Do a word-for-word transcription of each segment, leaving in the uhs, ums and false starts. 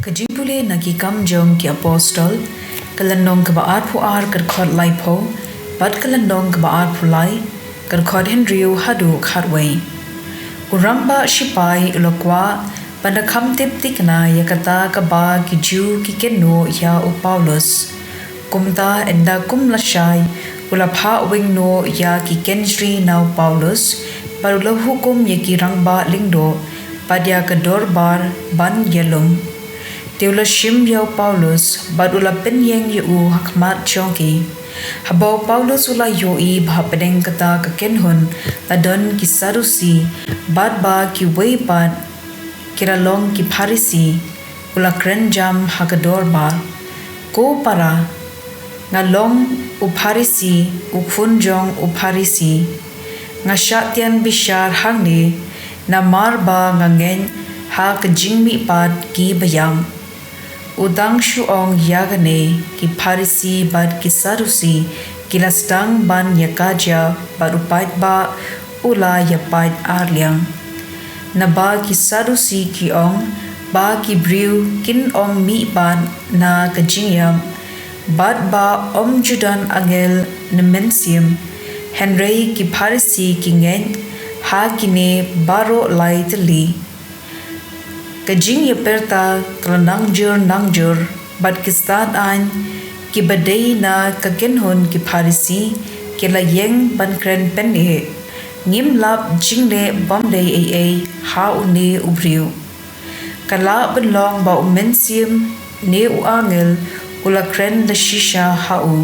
Ka jingpule na Ki Kam jong ki Apostol, ka lynnong kaba arphew ar, ka dkhot laiphew, bad ka lynnong kaba arphew lai, ka dkhot hynriew haduh khatwei. U rangbah shipai u la kwah ban da kham tip thikna ïa kata kaba ki Jiw ki kynnoh ïa u Paulus. Kumta ynda kum lashai, u la phah weng noh ïa ki kynjri na u Paulus, bad u la hukum ïa ki rangbah lyngdoh bad ïa ka dorbar ban ïalum. Te u la shim ïa u Paulus, bad u la pynïeng ïa u ha khmat jong ki. Haba u Paulus u la ïohi ba hapdeng kata ka kynhun la don ki Sadusi, bad ba kiwei pat ki la long ki Pharisi, u la kren jam ha ka dorbar, "Ko para, nga long u Pharisi, u khun jong u Pharisi. Nga shah tian bishar hangne, namar ba nga ngeit ha ka jingmihpat ki baïap." U dang shu ong ïa kane, ki Pharisi bad ki Sadusi ki la sdang ban ïa ka jia, bad u paidbah u la ïa pait arliang. Naba ki Sadusi ki ong ba ki briew kin ym mihpat na ka jingïap, bad ba ym ju don angel ne mynsiem. Hynrei ki Pharisi ki ngeit ha kine baroh lai tylli. Ka jingïapyrta ka la nang jur nang jur, bad ki stad aiñ kiba dei na ka kynhun ki Pharisi ki la ïeng ban kren pyneh, "Ngim lap jingleh bymdei ei ei ha une u briew. Ka lah ban long ba u mynsiem ne u angel u la kren da shisha ha u."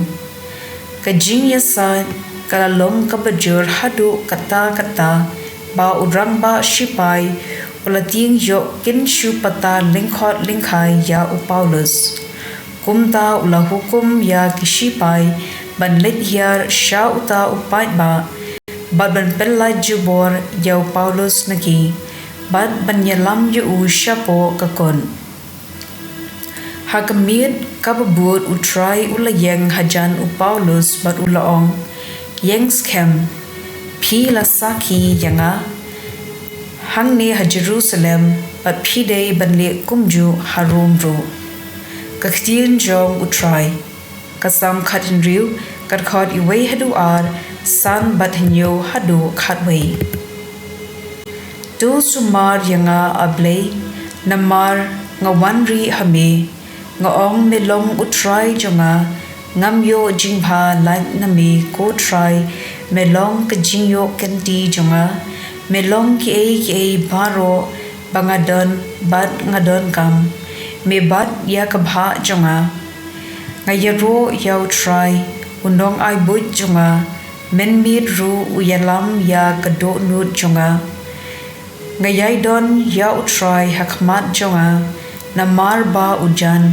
Ka jingïasaid ka la long kaba jur haduh katta katta ba u rangbah shipai u la tieng ïoh kin shu patar lyngkhot lyngkhai ïa u Paulus. Kumta u la hukum ïa ki shipai ban leit hiar sha uta u paidbah, bad ban pyllait jubor ïa u Paulus na ki, bad ban ïalam ïa u shapoh ka kot. Ha ka miet kaba bud u Trai u la ïeng hajan u Paulus bad u la ong, "Ïeng skhem, phi la sakhi ïa nga hangne ha Jerusalem, bad phi dei ban leh kumjuh ha Rom ruh." Ka ktien jong u Trai. Ka Salm khathynriew, ka dkhot wei haduh ar, san bad hynñiew haduh khatwei. To sumar ïa nga, A Blei, namar nga wan rieh ha me. Nga ong, me long u Trai jong nga, ngam ïoh jingbha lait na me. Ko Trai, me long ka jingïoh kynti jong nga. Me long kiei kiei baroh ba nga don bad nga donkam, me bat ïa ka bhah jong nga. Nga ïaroh ïa u Trai, u nongai buit jong nga, mynmiet ruh u ïalam ïa ka dohnud jong nga. Nga ïai don ïa u Trai ha khmat jong nga, namar ba u jan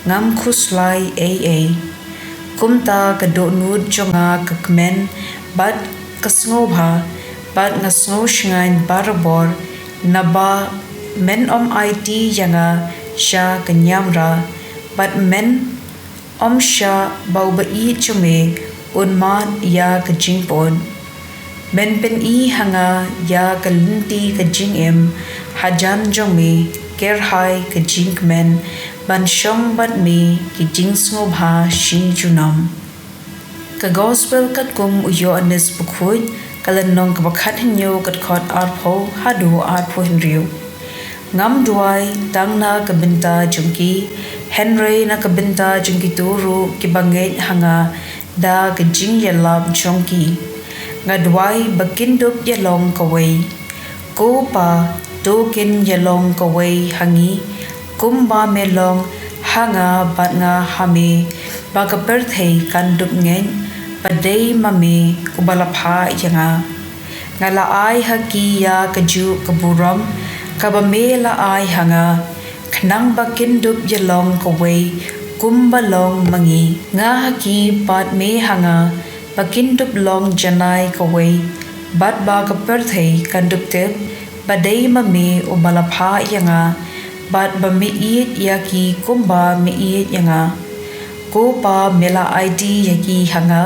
ngam khuslai ei ei. Kumta ka dohnud jong nga ka kmen bad ka sngewbha, bad nga sngew shngaiñ barabor, naba men ym aiti ïa nga sha ka niamra, bad men ym shah ba uba ïeit jong me un mad ïa ka jingpun. Men pyni ha nga ïa ka lynti ka jingim, hajan jong me kyrhai ka jingkmen, ban shong bad me ki jingsngewbha shi junom. Ka Gospel katkum u Ïoannis Bakhuid, ka lynnong kaba khathynñiew, ka dkhot arphew haduh arphew hynriew. Ngam duwai tang na ka bynta jong ki, hynrei na ka bynta jong kito ruh kiba ngeit ha nga da ka jingïalap jong ki. Nga duwai ba kin dup ïalong kawei. Ko Pa, to kin ïalong kawei ha ngi, kumba me long ha nga bad nga ha me, ba ka pyrthei kan dup ngeit ba dei ma me uba la phah ïa nga. Nga la ai ha ki ïa kajuh ka burom kaba me la ai ha nga, khnang ba kin dup ïalong kawei kumba long ma ngi, nga ha ki bad me ha nga, ba kin dup long janai kawei, bad ba ka pyrthei kan dup tip ba dei ma me uba la phah ïa nga, bad ba me ïeit ïa ki kumba me ïeit ïa nga. Ko Pa, me la aiti ïa ki ha nga,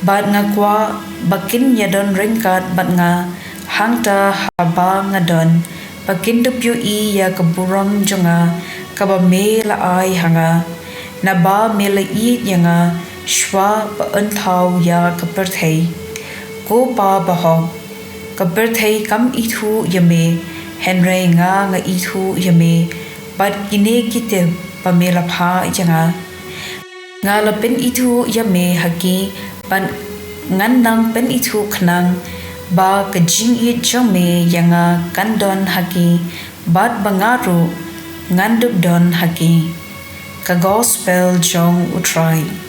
bad nga kwah ba kin ïadon ryngkat bad nga hangta haba nga don, ba kin dup ïohi ïa ka burom jong nga, kaba me la ai ha nga, naba me la ïeit ïa nga shuwa ba yn thaw ïa ka pyrthei. Ko Pa bahok, ka pyrthei kam ithuh ïa me, hynrei nga nga ithuh ïa me, bad kine ki tip ba me la phah ïa nga. Nga la pynithuh ïa me ha ki, bad ngan nang pynithuh khnang ba ka jingïeit jong me ïa nga kan don ha ki, bad ba nga ruh ngan dup don ha ki. Ka Gospel jong U Trai.